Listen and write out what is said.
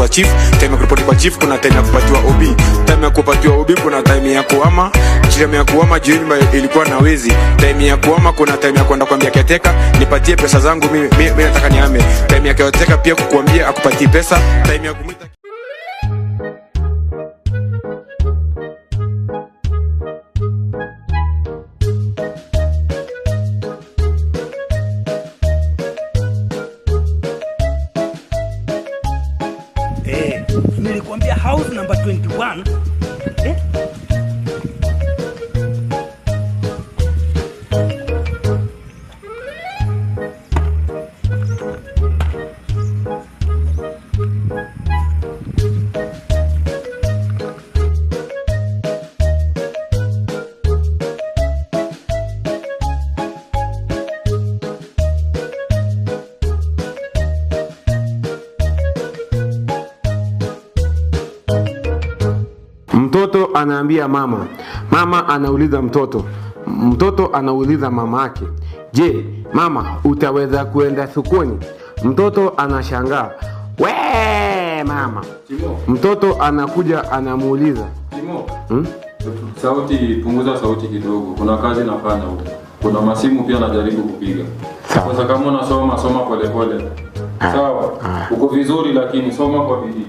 kwa chief. Time ya kuripoti kwa chief, kuna time ya kupatiwa OB. Time ya kupatiwa OB, kuna time ya kuhama. Time ya kuhama juu nyumba ilikuwa na wezi. Time ya kuhama, kuna time ya kwenda kuambia caretaker, "Nipatie pesa zangu, mimi nataka nihame." Time ya caretaker pia kukuambia akupatie pesa. Time ya kumwita. Eh, nilikwambia house number 21. Eh? Mtoto anaambia mama, mama anauliza mtoto, mtoto anauliza mama yake, "Je, mama, utaweza kuenda sokoni?" Mtoto anashangaa, "We mama." Timo, Mtoto anakuja anamuuliza, Timo. Hmm? Sauti, punguza sauti kidogo. Kuna kazi nafanya huko. Kuna masimu pia najaribu kupiga. Sawa. Sasa kama unasoma, soma polepole. Sawa. Uko vizuri lakini soma kwa bidii.